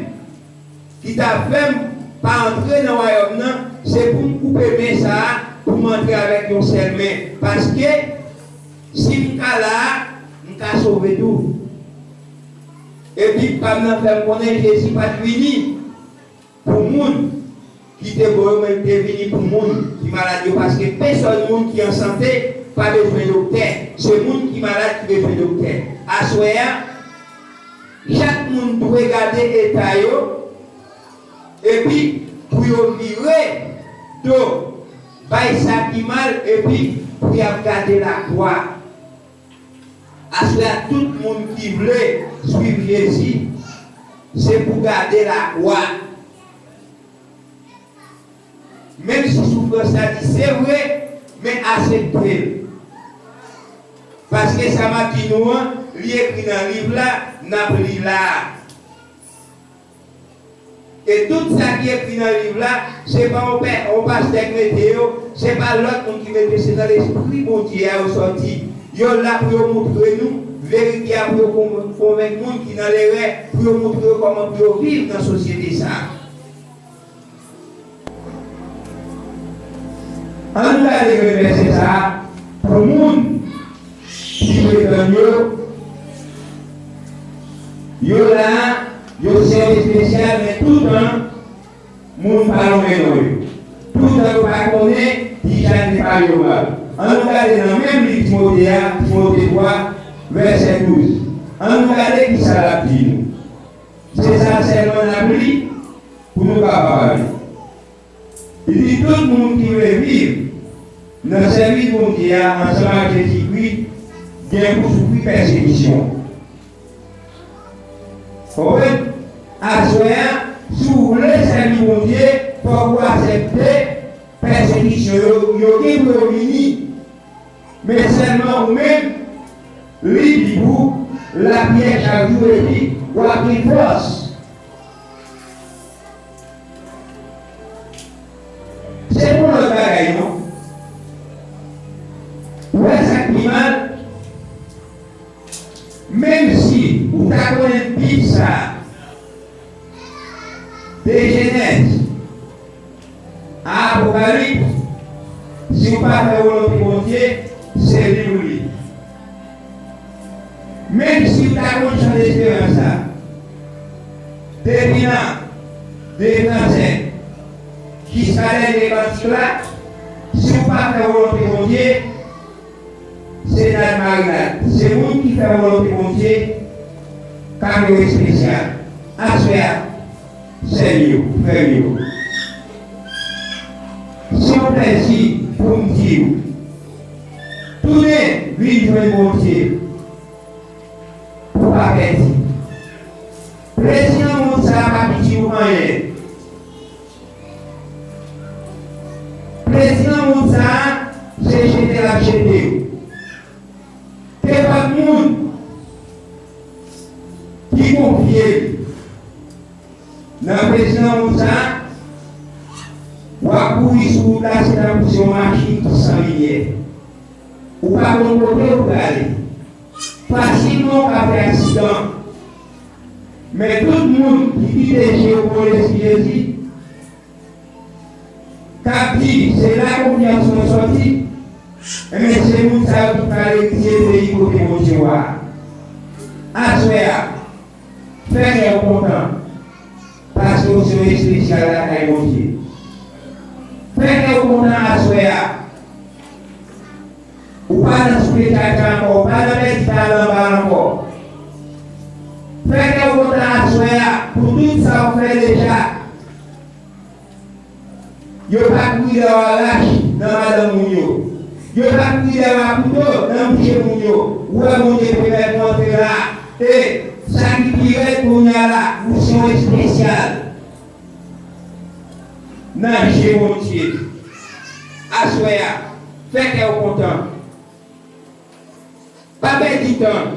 ki ta fè m pa antre nan wayòm nan, se pou m koupe men sa a, pou m antre avèk yon sèl men. Paske, si m ka la a, m ka sove tou. Epi, pa m nan fè m konnen Jezi pa t vini pou moun ki te bon yo, men l te vini pou moun ki malad yo, paske pèsòn moun ki an sante pa bezwen doktè. Se moun ki malad ki bezwen doktè. Aswè a, chak moun dwe gade eta yo, epi pou yo vire do bay sa ki mal, epi pou y ap gade laglwa. Aswè a, tout moun ki vle swiv Jezi, se pou gade laglwa. Menm si soufrans la di se vre, men aksepte l. Paske sa m ap di nou an, li ekri nan liv la, n ap li la a. E tout sa ki ekri nan liv la, se pa yon pè, yon pastè k mete yo, se pa lòt moun ki mete yo, se nan Lespri Bondye a yo sòti. Yo la pou yo moutre nou verite a, pou yo konv-, konvenk moun ki nan lerè, pou yo moutre yo kòman pou yo viv nan sosyete sa a. Ann nou gade grenn vèsè sa a pou moun ki pretann yo, yo la, yo se espesyal, men toutan, moun pa lonmen non yo. Toutan yo pa konnen ki jan li pa yo mal. Ann nou gade nan menm liv Timote a, Timote twa, vèsè douz. Ann nou gade ki sa l ap di nou. Se sa sèlman n ap li pou nou kapab ale. Li di, tout moun ki vle viv nan sèvis Bondye a ansanm ak Jezikri gen pou soufri pèsekisyon. Konprann? Aswè a, si w vle sèvi Bondye, fòk ou aksepte pèsekisyon yo, yo gen pou yo vini. Men sèlman ou menm, li di pou lapriyè chak jou epi w ap gen fòs. Se pou lòt bagay non. Ou wè sa k pi mal? Menm si ou ta konnen Bib sa a, de Jenèz a Apokalips, si w pa fè volonte Bondye, se li w li. Menm si w ta konn chan desperans la, depi nan de transenk jiska dènye kantik la, si w pa fè volonte Bondye, se nad marinad. Se moun ki fè volonte Bondye k ap yo espesyal. Aswè a, sè m yo, frè m yo, se yon plèzi pou m di w, tounen vin jwenn Bondye pou w pa pèdi. Plezi nan mond sa a pa piti. Chache de yo. Kenpòt moun ki konfye l nan prezidan moun sa a, w ap kouri sou wout la, se tankou se yon machin ki san limyè. Ou pa konn kote ou prale. Fasilman, ou ka fè aksidan. Men tout moun ki kite je yo kole sou Jezi, k ap di, "Se la konfyans mwen sòti," enben, se moun sa yo ki pral eritye peyi kote Bondye wa a. Aswè a, fè kè w kontan, paske w se yon espesyal lakay Bondye. Fè kè w kontan aswè a. Ou pa nan souke tchatcha ankò, ou pa nan pèdi talan bal ankò. Fè kè w kontan aswè a pou tout sa w fè deja. Yo pa kouri dèyè w a rach nan madanm moun yo. Yo pa kouri dèyè w a kouto nan bouche moun yo. Ou wè Bondye pèmèt nou antre la. E sa ki pi rèd kounye a la, ou se yon espesyal nan je Bondye. Aswè a, fè kè w kontan. Pa pèdi tan.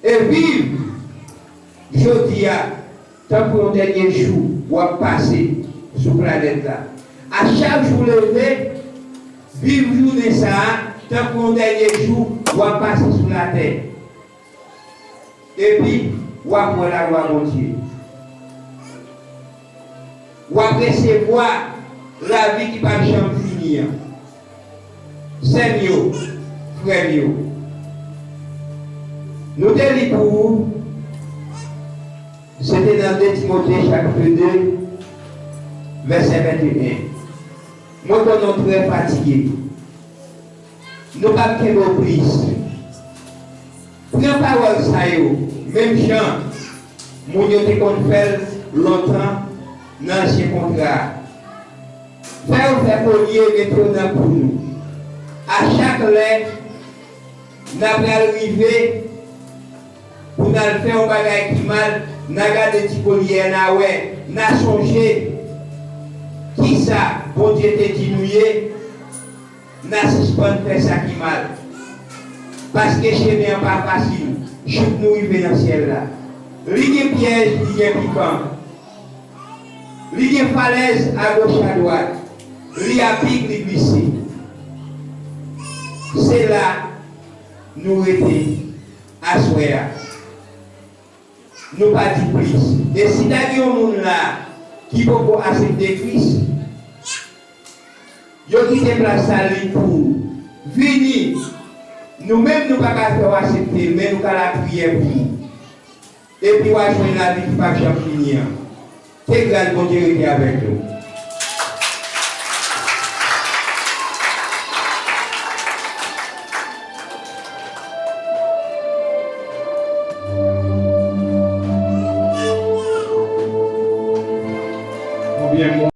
E viv jodi a tankou yon dènye jou w ap pase sou planèt la. A chak jou w leve, viv jounen sa a tankou yon dènye jou w ap pase sou latè. Epi, w ap wè laglwa Bondye. W ap resevwa lavi ki p ap janm fini an. Sè m yo, frè m yo, nou te li pou ou, se te nan de Timote chapit de, vèsè venteyen. Mwen konnen w trè fatige. Nou p ap kenbe w plis. Pran pawòl sa yo, menm jan moun yo te konn fè l lontan nan ansyen kontra a. Fè yo fè kolye, mete yo nan kou nou. A chak lè n a pral rive pou n al fè yon bagay ki mal, n a gade ti kolye a, n a wè, n a sonje kisa Bondye te di nou ye, n a sispann fè sa ki mal. Paske chemen an pa fasil, jouk nou rive nan syèl la. Li gen pyèj, li gen pikan. Li gen falèz agoch adwat. Li apik, li glise. Se la nou rete aswè a. Nou pa di plis. E si ta gen yon moun la ki poko aksepte Kris, yo kite plas sa lib pou ou. Vini. Nou menm nou pa ka fè w aksepte l, men nou ka lapriyè pou ou. Epi w a jwenn lavi ki p ap janm fini an. Ke gras Bondye rete avèk nou.